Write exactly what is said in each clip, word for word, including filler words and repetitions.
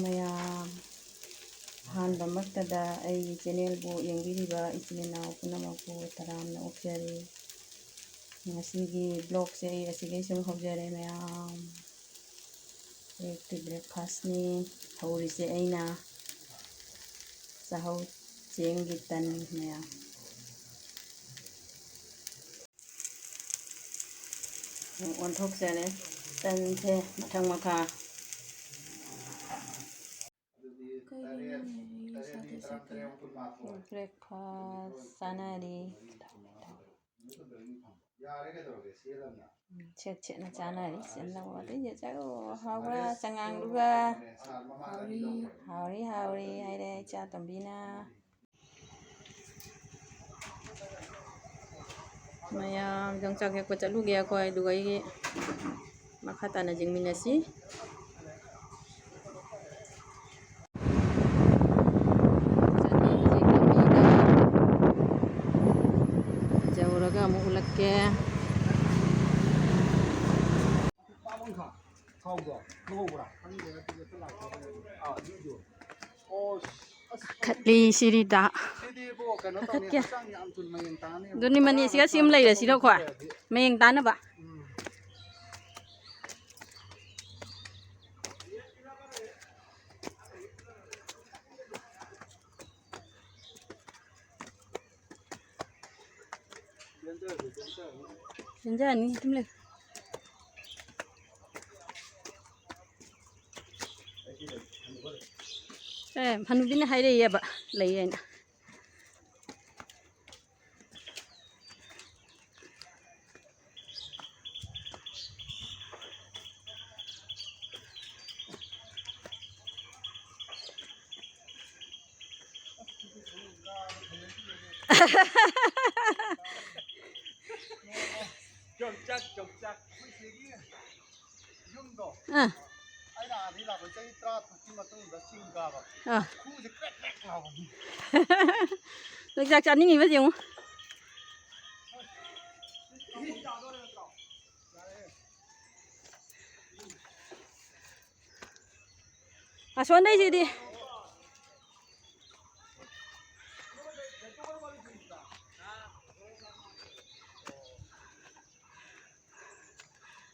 ꯃꯌꯥꯝ, ꯑꯍꯥꯟꯕꯃꯛꯇꯗ ꯑꯩꯒꯤ ꯆꯦꯅꯦꯜꯕꯨ ꯌꯦꯡꯕꯤꯔꯤꯕ ꯏꯆꯤꯟ ꯏꯅꯥꯎ ꯄꯨꯝꯅꯃꯛꯄꯨ ꯇꯔꯥꯝꯅ ꯑꯣꯛꯆꯔꯤ꯫ ꯉꯁꯤꯒꯤ ꯕ꯭ꯂꯣꯛꯁꯦ ꯑꯩ ꯑꯁꯤꯗꯩ ꯁꯨꯝ ꯍꯧꯖꯔꯦ ꯃꯌꯥꯝ꯫ ꯑꯌꯨꯛꯀꯤ ꯕ꯭ꯔꯦꯛꯐꯥꯁꯅꯤ ꯍꯧꯔꯤꯁꯦ ꯑꯩꯅ꯫ ꯆꯥꯛꯍꯧ ꯆꯦꯡꯒꯤ ꯇꯟ ꯃꯌꯥꯝ꯫ ꯑꯣꯟꯊꯣꯛꯆꯔꯦ ꯇꯟꯁꯦ ꯃꯊꯪ ꯃꯈꯥ꯫ ꯕ꯭ꯔꯦꯛꯐꯥꯁ ꯆꯥꯅꯔꯤ꯫ ꯁꯦꯠ ꯁꯦꯠꯅ ꯆꯥꯅꯔꯤ꯫ ꯆꯦꯟꯅꯧ ꯑꯗꯩ ꯆꯥꯔꯣ꯫ ꯍꯥꯎꯕ꯭ꯔꯥ ꯆꯉꯥꯡꯗꯨꯒ? ꯍꯥꯎꯔꯤ꯫ ꯍꯥꯎꯔꯤ, ꯍꯥꯎꯔꯤ ꯍꯥꯏꯔꯦ ꯏꯆꯥ ꯇꯣꯝꯕꯤꯅ꯫ ꯃꯌꯥꯝ ꯌꯣꯡꯆꯥꯛ ꯍꯦꯛꯄ ꯆꯠꯂꯨꯒꯦ ꯑꯩꯈꯣꯏ, ꯑꯗꯨꯒ ꯑꯩꯒꯤ ꯃꯈꯥ ꯇꯥꯅ ꯌꯦꯡꯃꯤꯟꯅꯁꯤ꯫ ꯌꯧꯔꯒ ꯑꯃꯨꯛ ꯎꯠꯂꯛꯀꯦ꯫ ꯊꯥꯎꯗꯣ ꯉꯧꯕ꯭ꯔꯥ? ꯈꯪꯗꯦ, ꯑꯗꯨꯗꯤ ꯑꯩꯈꯣꯏ ꯂꯥꯛꯄ ꯑꯥ, ꯑꯗꯨꯏꯗꯣ꯫ ꯑꯣ, ꯑꯁ, ꯀꯥꯈꯠꯂꯤ ꯁꯤꯔꯤꯗ꯫ ꯁꯤꯗꯤꯕꯣ, ꯀꯩꯅꯣ ꯇꯧꯅꯤ, ꯀꯥꯈꯠꯀꯦ꯫ ꯍꯛꯆꯥꯡ ꯌꯥꯝ ꯊꯨꯅ ꯃꯌꯦꯡ ꯇꯥꯅꯤ꯫ ꯑꯗꯨꯅꯤ ꯃꯅꯤ, ꯁꯤꯒ ꯁꯤ ꯑꯃ ꯂꯩꯔꯁꯤꯔꯣ ꯑꯩꯈꯣꯏ? ꯃꯌꯦꯡ ꯇꯥꯅꯕ꯫ ꯎꯝ꯫ ꯆꯦꯟꯖꯔꯅꯤ, ꯑꯗꯨꯝ ꯂꯩ꯫ ꯑꯦ, ꯍꯅꯨꯕꯤꯅ ꯍꯥꯏꯔꯛꯑꯦꯕ, ꯂꯩ ꯍꯥꯏꯅ꯫ ꯌꯣꯡꯆꯥꯛ, ꯌꯣꯡꯆꯥꯛ꯫ ꯑꯩꯈꯣꯏ ꯆꯦꯒꯤ ꯌꯨꯝꯗꯣ꯫ ꯑꯥ꯫ ꯑꯩꯅ ꯑꯥꯗꯒꯤ ꯂꯥꯛꯄ ꯆꯍꯤ ꯇꯔꯥ ꯇꯔꯨꯛꯀꯤ ꯃꯇꯨꯡꯗ ꯆꯤꯡ ꯀꯥꯕ꯫ ꯑꯥ꯫ ꯈꯨꯁꯦ ꯀ꯭ꯔꯦꯛ ꯀ꯭ꯔꯦꯛ ꯂꯥꯎꯕꯒꯤ꯫ ꯌꯣꯡꯆꯥꯛ ꯆꯥꯅꯤꯡꯉꯤꯕ ꯌꯦꯡꯉꯨ꯫ ꯌꯥꯔꯦ꯫ ꯑꯁꯣꯟꯗꯩꯁꯤꯗꯤ꯫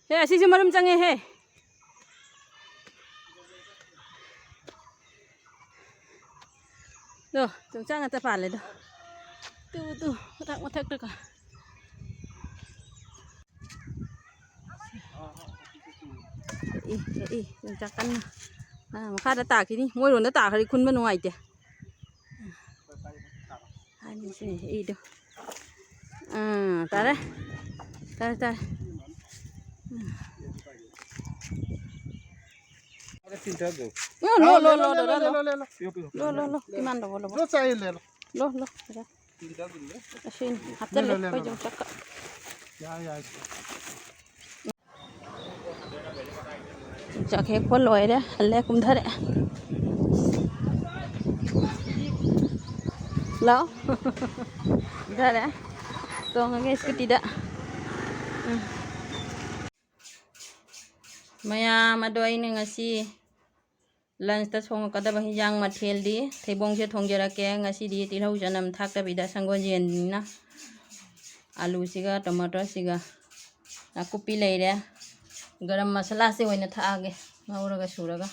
ꯍꯦ, ꯑꯁꯤꯁꯨ ꯃꯔꯨꯝ ꯆꯪꯉꯦꯍꯦ꯫ ꯗꯣ, ꯌꯣꯡꯆꯥꯛ ꯉꯥꯛꯇ ꯄꯥꯜꯂꯦꯗꯣ꯫ ꯇꯨ, ꯇꯨ, ꯃꯊꯛ, ꯃꯊꯛꯇꯒ꯫ ꯑꯦ, ꯑꯦ, ꯑꯦ, ꯌꯣꯡꯆꯥꯛ ꯀꯟꯅ꯫ ꯑꯥ, ꯃꯈꯥꯗ ꯇꯥꯈꯤꯅꯤ꯫ ꯃꯣꯏꯔꯣꯝꯗ ꯇꯥꯈ꯭ꯔꯗꯤ ꯈꯨꯟꯕ ꯅꯨꯡꯉꯥꯏꯇꯦ꯫ ꯑꯅꯤꯁꯤꯅꯦ ꯏꯗꯣ꯫ ꯑꯥ, ꯇꯥꯔꯦ꯫ ꯇꯥꯔꯦ, ꯇꯥꯔꯦ꯫ ꯎꯝ, ꯂꯣ, ꯂꯣ, ꯂꯣ, ꯂꯣ, ꯂꯣ, ꯂꯣ꯫ ꯂꯣ, ꯂꯣ, ꯂꯣ꯫ ꯏꯃꯥꯟ ꯂꯧꯕ, ꯂꯧꯕ꯫ ꯂꯣ, ꯆꯥꯏ, ꯂꯦ, ꯂꯣ꯫ ꯂꯣ, ꯂꯣ꯫ ꯑꯁꯤꯅꯤ, ꯍꯥꯞꯆꯜꯂꯦ, ꯂꯦ, ꯂꯦ, ꯑꯩꯈꯣꯏ ꯂꯦ꯫ ꯌꯣꯡꯆꯥꯛꯀ꯫ ꯌꯥꯏ, ꯌꯥꯏ꯫ ꯆꯥꯛ ꯍꯦꯛꯄ ꯂꯣꯏꯔꯦ, ꯍꯜꯂꯦ, ꯀꯨꯝꯊꯔꯦ꯫ ꯂꯥꯛꯑꯣ꯫ ꯀꯨꯝꯊꯔꯦ꯫ ꯇꯣꯡꯉꯒꯦ ꯁ꯭ꯀꯨꯇꯤꯗ꯫ ꯎꯝ꯫ ꯃꯌꯥꯝ ꯑꯗꯣ ꯑꯩꯅ ꯉꯁꯤ lunchꯇ ꯊꯣꯡꯉꯛꯀꯗꯕ ꯍꯤꯟꯖꯥꯡ ꯃꯊꯦꯜꯗꯤ ꯊꯩꯕꯣꯡꯁꯦ ꯊꯣꯡꯖꯔꯛꯀꯦ꯫ ꯉꯁꯤꯗꯤ ꯇꯤꯜꯍꯧ ꯆꯅꯝ ꯊꯥꯛꯇꯕꯤꯗ ꯁꯪꯒꯣꯜ ꯌꯦꯟꯅꯤꯅ ꯑꯂꯨꯁꯤꯒ ꯇꯣꯃꯥꯇꯣꯁꯤꯒ ꯅꯥꯀꯨꯞꯄꯤ ꯂꯩꯔꯦ꯫ ꯒꯔꯝ ꯃꯁꯥꯂꯥꯁꯦ ꯑꯣꯏꯅ ꯊꯥꯛꯑꯒꯦ ꯉꯧꯔꯒ ꯁꯨꯔꯒ꯫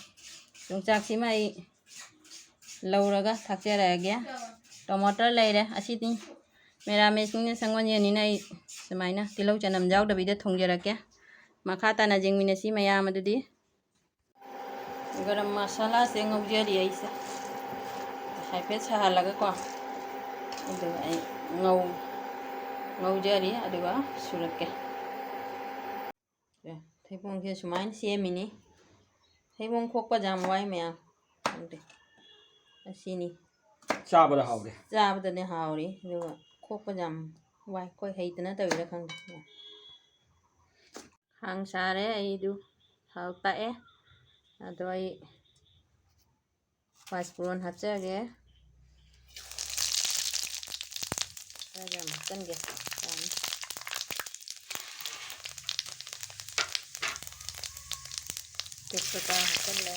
ꯌꯣꯡꯆꯥꯛꯁꯤꯃ ꯑꯩ ꯂꯧꯔꯒ ꯊꯥꯛꯆꯔꯛꯑꯒꯦ꯫ ꯇꯣꯃꯥꯇꯣ ꯂꯩꯔꯦ꯫ ꯑꯁꯤꯗꯤ ꯃꯦꯔꯥꯃꯦꯁꯅꯤꯅ ꯁꯪꯒꯣꯜ ꯌꯦꯟꯅꯤꯅ ꯑꯩ ꯁꯨꯃꯥꯏꯅ ꯇꯤꯜꯍꯧ ꯆꯅꯝ ꯌꯥꯎꯗꯕꯤꯗ ꯊꯣꯡꯖꯔꯛꯀꯦ꯫ ꯃꯈꯥ ꯇꯥꯅ ꯌꯦꯡꯃꯤꯟꯅꯁꯤ ꯃꯌꯥꯝ ꯑꯗꯨꯗꯤ꯫ ꯒꯔꯝ ꯃꯁꯥꯂꯥꯁꯦ ꯉꯧꯖꯔꯤ ꯑꯩꯁꯦ꯫ ꯍꯥꯏꯐꯦꯠ ꯁꯥꯍꯜꯂꯒꯀꯣ꯫ ꯑꯗꯨꯒ ꯑꯩ ꯉꯧ-, ꯉꯧꯖꯔꯤ ꯑꯗꯨꯒ ꯁꯨꯔꯛꯀꯦ꯫ ꯑꯦ, ꯊꯩꯕꯣꯡꯁꯦ ꯁꯨꯃꯥꯏꯅ ꯁꯦꯝꯃꯤꯅꯤ꯫ ꯊꯩꯕꯣꯡ ꯈꯣꯛꯄꯁꯦ ꯌꯥꯝ ꯋꯥꯏ ꯃꯌꯥꯝ꯫ ꯈꯪꯗꯦ꯫ ꯑꯁꯤꯅꯤ꯫ ꯆꯥꯕꯗ ꯍꯥꯎꯔꯦ꯫ ꯆꯥꯕꯗꯅꯦ ꯍꯥꯎꯔꯤ꯫ ꯑꯗꯨꯒ ꯈꯣꯛꯄꯁꯦ ꯌꯥꯝ ꯋꯥꯏ꯫ ꯑꯩꯈꯣꯏ ꯍꯩꯇꯅ ꯇꯧꯔꯤꯔꯥ ꯈꯪꯗꯦ꯫ ꯈꯥꯡ ꯁꯥꯔꯦ꯫ ꯑꯩꯗꯨ ꯊꯥꯎ ꯇꯥꯛꯑꯦ꯫ ꯑꯗꯣ ꯑꯩ ꯄꯥꯁꯄꯣꯔꯟ ꯍꯥꯞꯆꯒꯦ꯫ ꯈꯔ ꯌꯥꯝ ꯍꯥꯞꯆꯤꯟꯒꯦ꯫ ꯌꯥꯅꯤ꯫ ꯇꯦꯖꯄꯇꯥ ꯍꯥꯞꯆꯤꯜꯂꯦ꯫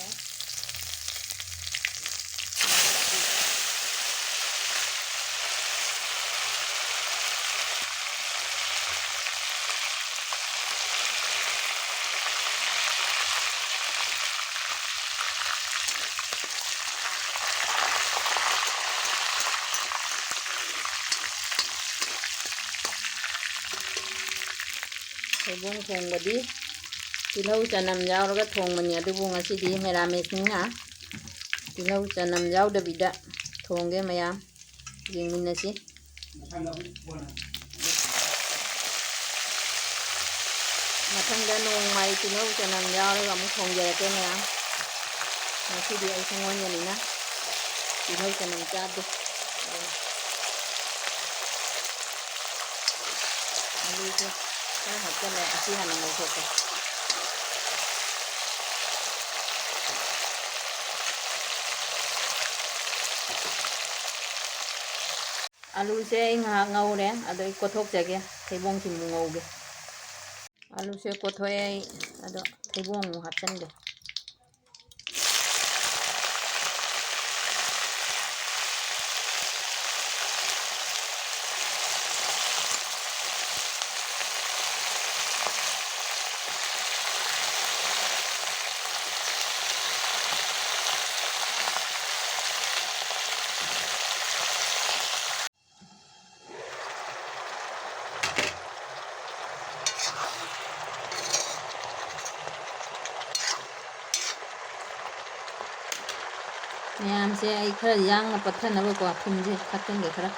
ꯊꯩꯕꯣꯡ ꯊꯣꯡꯕꯗꯤ ꯇꯤꯜꯍꯧ ꯆꯅꯝ ꯌꯥꯎꯔꯒ ꯊꯣꯡꯕꯅꯤ, ꯑꯗꯨꯕꯨ ꯉꯁꯤꯗꯤ ꯃꯦꯔꯥꯃꯦꯁꯅꯤꯅ ꯇꯤꯜꯍꯧ ꯆꯅꯝ ꯌꯥꯎꯗꯕꯤꯗ ꯊꯣꯡꯒꯦ꯫ ꯃꯌꯥꯝ ꯌꯦꯡꯃꯤꯟꯅꯁꯤ꯫ ꯃꯊꯪꯗ ꯅꯣꯡꯃꯥꯏ ꯇꯤꯜꯍꯧ ꯆꯅꯝ ꯌꯥꯎꯔꯒ ꯑꯃꯨꯛ ꯊꯣꯡꯖꯔꯛꯀꯦ ꯃꯌꯥꯝ꯫ ꯉꯁꯤꯗꯤ ꯑꯩ ꯁꯪꯒꯣꯟꯖꯅꯤꯅ ꯇꯤꯜꯍꯧ ꯆꯅꯝ ꯆꯥꯗꯦ꯫ ꯑꯂꯨꯁꯦ ꯈꯔ ꯍꯥꯞꯆꯜꯂꯦ, ꯑꯁꯤ ꯍꯥꯟꯅ ꯉꯧꯊꯣꯛꯀꯦ꯫ ꯑꯂꯨꯁꯦ ꯑꯩ ꯉꯥꯏꯍꯥꯛ ꯉꯧꯔꯦ, ꯑꯗꯣ ꯑꯩ ꯀꯣꯠꯊꯣꯛꯆꯒꯦ, ꯊꯩꯕꯣꯡꯁꯤꯃꯨꯛ ꯉꯧꯒꯦ꯫ ꯑꯂꯨꯁꯦ ꯀꯣꯠꯊꯣꯛꯑꯦ ꯑꯩ, ꯑꯗꯣ ꯊꯩꯕꯣꯡ ꯑꯃꯨꯛ ꯍꯥꯞꯆꯤꯟꯒꯦ꯫ ꯃꯌꯥꯝꯁꯦ ꯑꯩ ꯈꯔ ꯌꯥꯡꯅ ꯄꯠꯊꯅꯕꯀꯣ, ꯊꯨꯝꯁꯦ ꯊꯥꯛꯆꯟꯒꯦ ꯈꯔ꯫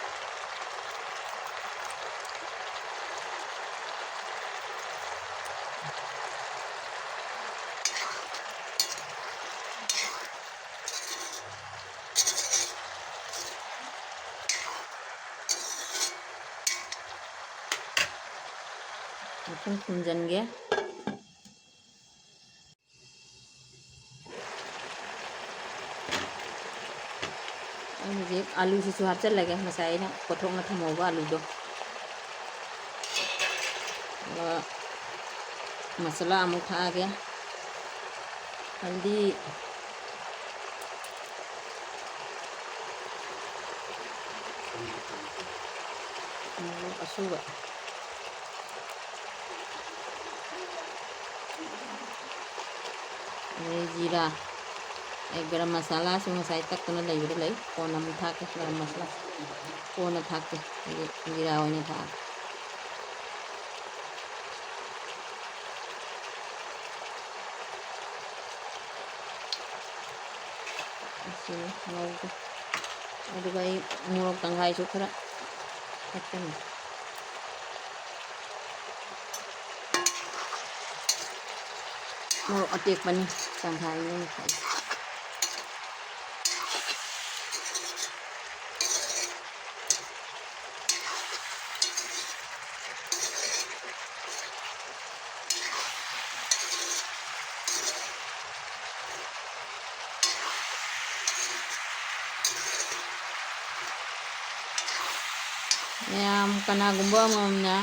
ꯃꯈꯨꯝ ꯈꯨꯝꯖꯤꯟꯒꯦ꯫ ꯑꯩ ꯍꯧꯖꯤꯛ ꯑꯂꯨꯁꯤꯁꯨ ꯍꯥꯞꯆꯤꯜꯂꯒꯦ, ꯉꯁꯥꯏ ꯑꯩꯅ ꯀꯣꯊꯣꯛꯅ ꯊꯝꯍꯧꯕ ꯑꯂꯨꯗꯣ꯫ ꯑꯗꯨꯒ ꯃꯁꯥꯂꯥ ꯑꯃꯨꯛ ꯊꯥꯛꯑꯒꯦ꯫ ꯍꯜꯗꯤ, ꯃꯣꯔꯣꯛ ꯑꯁꯨꯕ, ꯑꯗꯩ ꯖꯤꯔꯥ, ꯑꯩ ꯒꯔꯝ ꯃꯁꯥꯂꯥꯁꯨ ꯉꯁꯥꯏ ꯇꯛꯇꯅ ꯂꯩꯕꯗ ꯂꯩ, ꯀꯣꯟꯅ ꯑꯃꯨꯛ ꯊꯥꯛꯀꯦ꯫ ꯒꯔꯝ ꯃꯁꯥꯂꯥ ꯀꯣꯟꯅ ꯊꯥꯛꯀꯦ, ꯍꯧꯖꯤꯛ ꯖꯤꯔꯥ ꯑꯣꯏꯅ ꯊꯥꯛꯑꯒꯦ꯫ ꯁꯤꯅꯤ ꯉꯧꯒꯦ꯫ ꯑꯗꯨꯒ ꯑꯩ ꯃꯣꯔꯣꯛ ꯇꯪꯈꯥꯏꯁꯨ ꯈꯔ ꯍꯥꯞꯆꯤꯟꯒꯦ꯫ ꯃꯣꯔꯣꯛ ꯑꯇꯦꯛꯄꯅꯤ ꯇꯪꯈꯥꯏꯅꯤ ꯑꯩꯅ ꯊꯥꯛꯏꯁꯦ꯫ ꯃꯌꯥꯝ ꯀꯅꯥꯒꯨꯝꯕ ꯑꯃꯃꯝꯅ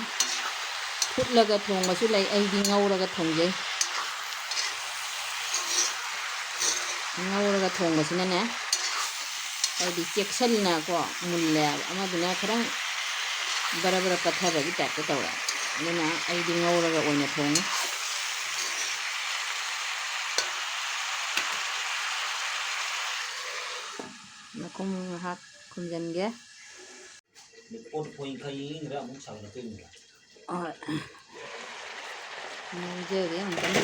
ꯐꯨꯠꯂꯒ ꯊꯣꯡꯕꯁꯨ ꯂꯩ, ꯑꯩꯗꯤ ꯉꯧꯔꯒ ꯊꯣꯡꯖꯩ꯫ ꯉꯧꯔꯒ ꯊꯣꯡꯕꯁꯤꯅꯅꯦ, ꯍꯥꯏꯗꯤ ꯆꯦꯛꯁꯤꯟꯅꯀꯣ ꯃꯨꯜꯂꯦꯕ, ꯑꯃꯗꯨꯅ ꯈꯤꯇꯪ ꯕꯔ ꯕꯔ ꯄꯠꯊꯕꯒꯤ ꯇꯥꯏꯞꯇ ꯇꯧꯔꯦ꯫ ꯑꯗꯨꯅ ꯑꯩꯗꯤ ꯉꯧꯔꯒ ꯑꯣꯏꯅ ꯊꯣꯡꯉꯤ꯫ ꯃꯈꯨꯝ ꯉꯥꯏꯍꯥꯛ ꯈꯨꯝꯖꯤꯟꯒꯦ꯫ ꯄꯣꯠ ꯄꯣꯏꯟ ꯈꯔ ꯌꯦꯡꯅꯤꯡꯗ꯭ꯔꯥ ꯑꯃꯨꯛ ꯁꯥꯒꯠꯂꯛꯇꯣꯏꯅꯤꯗ꯫ ꯍꯣꯏ꯫ ꯉꯧꯖꯔꯤ ꯑꯃꯨꯛꯇꯪ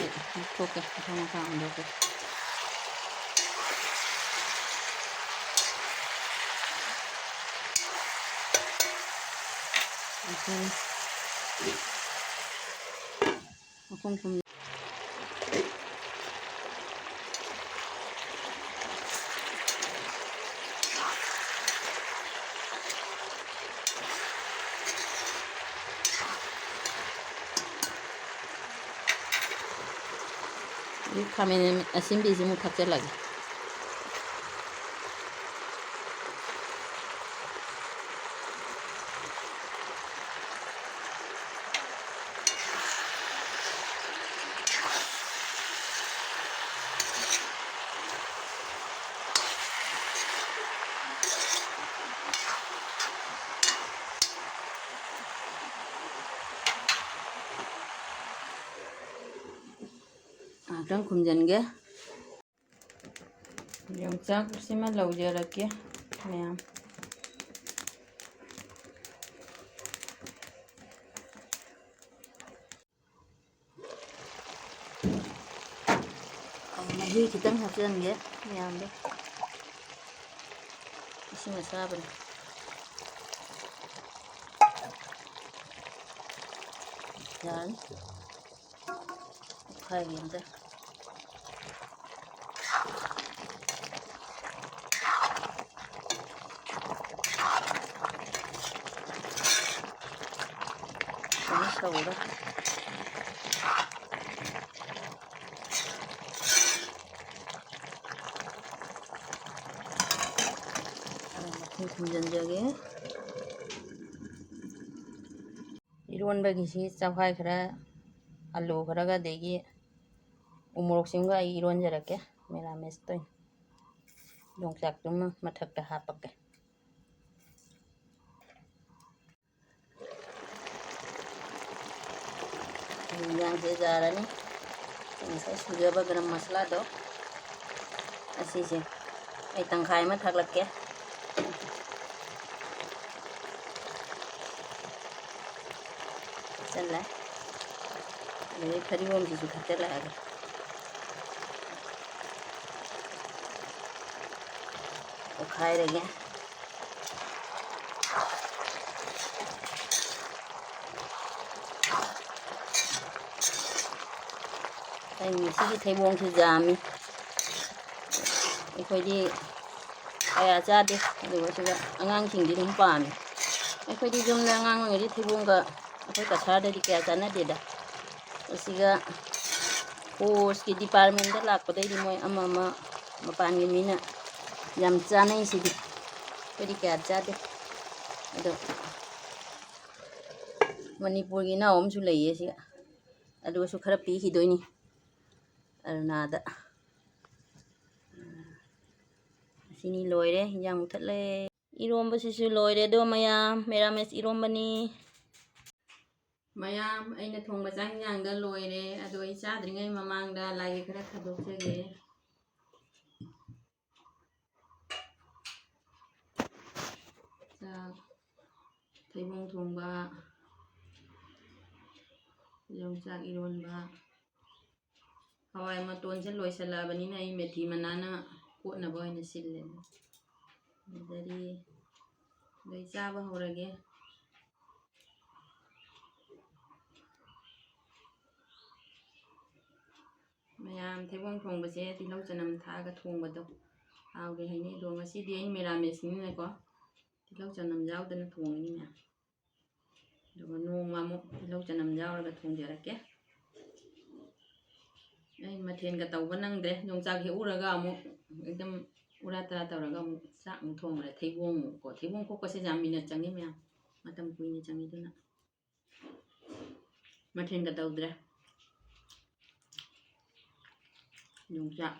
ꯊꯣꯛꯀꯦ, ꯃꯊꯪ ꯃꯊꯪ ꯍꯟꯗꯣꯛꯀꯦ꯫ ꯑꯗꯨꯅꯤ꯫ ꯃꯈꯨꯝ ꯈꯨꯝ-꯫ ꯑꯗꯩ ꯈꯥꯃꯦꯟ ꯑꯁꯤꯟꯕꯤꯁꯤꯃꯨꯛ ꯊꯥꯛꯆꯜꯂꯒꯦ꯫ ꯉꯥꯏꯍꯥꯛꯇꯪ ꯈꯨꯝꯖꯤꯟꯒꯦ꯫ ꯌꯣꯡꯆꯥꯛꯁꯤꯃ ꯂꯧꯖꯔꯛꯀꯦ ꯃꯌꯥꯝ꯫ ꯃꯍꯤ ꯈꯤꯇꯪ ꯍꯥꯞꯆꯤꯟꯒꯦ ꯃꯌꯥꯝꯗꯣ꯫ ꯏꯁꯤꯡ ꯑꯁꯥꯕꯅꯤ꯫ ꯌꯥꯔꯅꯤ꯫ ꯑꯣꯠꯈꯥꯏꯒꯦ ꯑꯝꯇ꯫ ꯐꯖꯅ ꯁꯧꯔꯦ꯫ ꯃꯊꯪ ꯊꯝꯖꯤꯟꯖꯒꯦ꯫ ꯏꯔꯣꯟꯕꯒꯤꯁꯤ ꯆꯥꯛꯍꯋꯥꯏ ꯈꯔ, ꯑꯂꯨ ꯈꯔꯒ, ꯑꯗꯒꯤ ꯎ ꯃꯣꯔꯣꯛꯁꯤꯃꯒ ꯑꯩ ꯏꯔꯣꯟꯖꯔꯛꯀꯦ꯫ ꯃꯦꯔꯥꯃꯦꯁꯇ ꯑꯣꯏꯅ ꯌꯣꯡꯆꯥꯛꯇꯨꯃ ꯃꯊꯛꯇ ꯍꯥꯞꯄꯛꯀꯦ꯫ ꯌꯦꯟꯁꯥꯡꯁꯦ ꯌꯥꯔꯅꯤ꯫ ꯉꯁꯥꯏ ꯁꯨꯖꯕ ꯒꯔꯝ ꯃꯁꯥꯂꯥꯗꯣ, ꯑꯁꯤꯁꯦ ꯑꯩ ꯇꯪꯈꯥꯏ ꯑꯃ ꯊꯥꯛꯂꯛꯀꯦ꯫ ꯍꯥꯞꯆꯜꯂꯦ꯫ ꯑꯗꯩ ꯐꯗꯤꯒꯣꯝꯁꯤꯁꯨ ꯊꯥꯛꯆꯜꯂꯛꯑꯒꯦ꯫ ꯑꯣꯠꯈꯥꯏꯔꯒꯦ꯫ ꯑꯩ ꯉꯁꯤꯒꯤ ꯊꯩꯕꯣꯡꯁꯤ ꯌꯥꯝꯃꯤ꯫ ꯑꯩꯈꯣꯏꯗꯤ ꯀꯌꯥ ꯆꯥꯗꯦ, ꯑꯗꯨꯒ ꯁꯤꯗ ꯑꯉꯥꯡꯁꯤꯡꯗꯤ ꯑꯗꯨꯝ ꯄꯥꯝꯃꯤ꯫ ꯑꯩꯈꯣꯏꯗꯤ ꯌꯨꯝꯗ ꯑꯉꯥꯡ ꯑꯣꯏꯔꯤꯉꯩꯗꯤ ꯊꯩꯕꯣꯡꯒ ꯑꯩꯈꯣꯏ ꯀꯁꯥꯔꯗꯗꯤ ꯀꯌꯥ ꯆꯥꯟꯅꯗꯦꯗ꯫ ꯑꯁꯤꯒ ꯐꯣꯔꯁꯀꯤ ꯗꯤꯄꯥꯔꯠꯃꯦꯟꯗ ꯂꯥꯛꯄꯗꯩꯗꯤ ꯃꯣꯏ ꯑꯃ ꯑꯃ ꯃꯄꯥꯟꯒꯤ ꯃꯤꯅ ꯌꯥꯝ ꯆꯥꯅꯩ ꯁꯤꯗꯤ꯫ ꯑꯩꯈꯣꯏꯗꯤ ꯀꯌꯥ ꯆꯥꯗꯦ꯫ ꯑꯗꯣ ꯃꯅꯤꯄꯨꯔꯒꯤ ꯏꯅꯥꯎ ꯑꯃꯁꯨ ꯂꯩꯌꯦ ꯁꯤꯒ꯫ ꯑꯗꯨꯒꯁꯨ ꯈꯔ ꯄꯤꯈꯤꯗꯣꯏꯅꯤ ꯑꯔꯨꯅꯥꯗ꯫ ꯑꯁꯤꯅꯤ ꯂꯣꯏꯔꯦ, ꯍꯤꯟꯖꯥꯡ ꯃꯨꯊꯠꯂꯦ꯫ ꯏꯔꯣꯝꯕꯁꯤꯁꯨ ꯂꯣꯏꯔꯦ꯫ ꯑꯗꯣ ꯃꯌꯥꯝ, ꯃꯦꯔꯥꯃꯦꯁ ꯏꯔꯣꯝꯕꯅꯤ꯫ ꯃꯌꯥꯝ, ꯑꯩꯅ ꯊꯣꯡꯕ ꯆꯥꯛ ꯍꯤꯟꯖꯥꯡꯗ ꯂꯣꯏꯔꯦ꯫ ꯑꯗꯣ ꯑꯩ ꯆꯥꯗ꯭ꯔꯤꯉꯩ ꯃꯃꯥꯡꯗ ꯂꯥꯏꯒꯤ ꯈꯔ ꯊꯥꯗꯣꯛꯆꯒꯦ꯫ ꯆꯥꯛ, ꯊꯩꯕꯣꯡ ꯊꯣꯡꯕ, ꯌꯣꯡꯆꯥꯛ ꯏꯔꯣꯟꯕ, ꯍꯋꯥꯏ ꯃꯇꯣꯟꯁꯦ ꯂꯣꯏꯁꯤꯜꯂꯛꯑꯕꯅꯤꯅ ꯑꯩ ꯃꯦꯊꯤ ꯃꯅꯥꯅ ꯀꯣꯠꯅꯕ ꯑꯣꯏꯅ ꯁꯤꯜꯂꯦ꯫ ꯊꯥꯗꯔꯤ꯫ ꯑꯗꯩ ꯆꯥꯕ ꯍꯧꯔꯒꯦ꯫ ꯃꯌꯥꯝ ꯊꯩꯕꯣꯡ ꯊꯣꯡꯕꯁꯦ ꯇꯤꯜꯍꯧ ꯆꯅꯝ ꯊꯥꯛꯑꯒ ꯊꯣꯡꯕꯗꯣ ꯍꯥꯎꯋꯦ ꯍꯥꯏꯅꯩ꯫ ꯑꯗꯣ ꯉꯁꯤꯗꯤ ꯑꯩ ꯃꯦꯔꯥꯃꯦꯁꯅꯤꯅꯀꯣ, ꯇꯤꯜꯍꯧ ꯆꯅꯝ ꯌꯥꯎꯗꯅ ꯊꯣꯡꯉꯤꯅꯤ ꯃꯌꯥꯝ꯫ ꯑꯗꯨꯒ ꯅꯣꯡꯃ ꯑꯃꯨꯛ ꯇꯤꯜꯍꯧ ꯆꯅꯝ ꯌꯥꯎꯔꯒ ꯊꯣꯡꯖꯔꯛꯀꯦ꯫ ꯑꯩ ꯃꯊꯦꯜꯒ ꯇꯧꯕ ꯅꯪꯗ꯭ꯔꯦ꯫ ꯌꯣꯡꯆꯥꯛ ꯍꯦꯛꯎꯔꯒ ꯑꯃꯨꯛ ꯑꯗꯨꯝ ꯎꯔꯥ ꯇꯔꯥ ꯇꯧꯔꯒ ꯑꯃꯨꯛ ꯆꯥꯛ ꯑꯃꯨꯛ ꯊꯣꯡꯈ꯭ꯔꯦ꯫ ꯊꯩꯕꯣꯡ ꯀꯣ-, ꯊꯩꯕꯣꯡ ꯈꯣꯛꯄꯁꯦ ꯌꯥꯝ ꯃꯤꯅꯠ ꯆꯪꯉꯤ ꯃꯌꯥꯝ꯫ ꯃꯇꯝ ꯀꯨꯏꯅ ꯆꯪꯉꯤ ꯑꯗꯨꯅ꯫ ꯃꯊꯦꯜꯒ ꯇꯧꯗ꯭ꯔꯦ꯫ ꯌꯣꯡꯆꯥꯛ꯫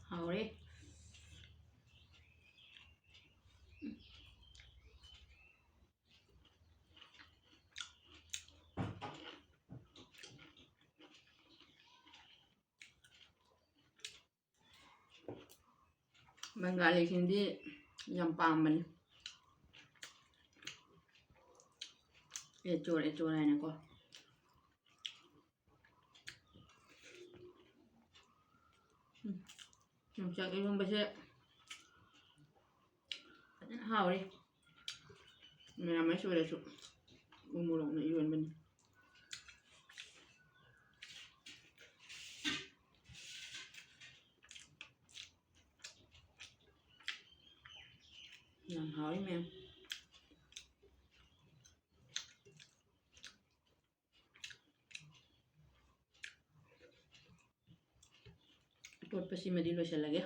ꯍꯥꯎꯔꯦ꯫ ꯕꯪꯒꯥꯂꯤꯁꯤꯡꯗꯤ ꯌꯥꯝ ꯄꯥꯝꯕꯅꯤ꯫ ꯑꯦꯆꯣꯔ, ꯑꯦꯆꯣꯔ ꯍꯥꯏꯅꯀꯣ꯫ ꯎꯝ꯫ ꯌꯣꯡꯆꯥꯛ ꯏꯔꯣꯝꯕꯁꯦ ꯐꯖꯅ ꯍꯥꯎꯔꯦ꯫ ꯃꯌꯥꯝ ꯑꯃ ꯁꯣꯏꯔꯁꯨ ꯎ ꯃꯣꯔꯣꯛꯅ ꯏꯔꯣꯟꯕꯅꯤ꯫ ꯌꯥꯝ ꯍꯥꯎꯔꯦ ꯃꯌꯥꯝ꯫ ꯑꯇꯣꯠꯄꯁꯤꯃꯗꯤ ꯂꯣꯏꯁꯤꯜꯂꯒꯦ꯫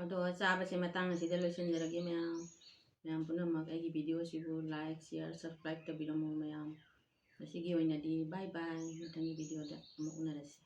ꯑꯗꯣ ꯆꯥꯕꯁꯦ ꯃꯇꯥꯡ ꯑꯁꯤꯗ ꯂꯣꯏꯁꯤꯟꯖꯔꯒꯦ ꯃꯌꯥꯝ꯫ ꯃꯌꯥꯝ ꯄꯨꯝꯅꯃꯛ ꯑꯩꯒꯤ video ꯁꯤꯕꯨ like, share, subscribe ꯇꯧꯕꯤꯔꯝꯃꯨ ꯃꯌꯥꯝ꯫ ꯉꯁꯤꯒꯤ ꯑꯣꯏꯅꯗꯤ bye bye꯫ ꯃꯊꯪꯒꯤ video ꯗ ꯑꯃꯨꯛ ꯎꯅꯔꯁꯤ꯫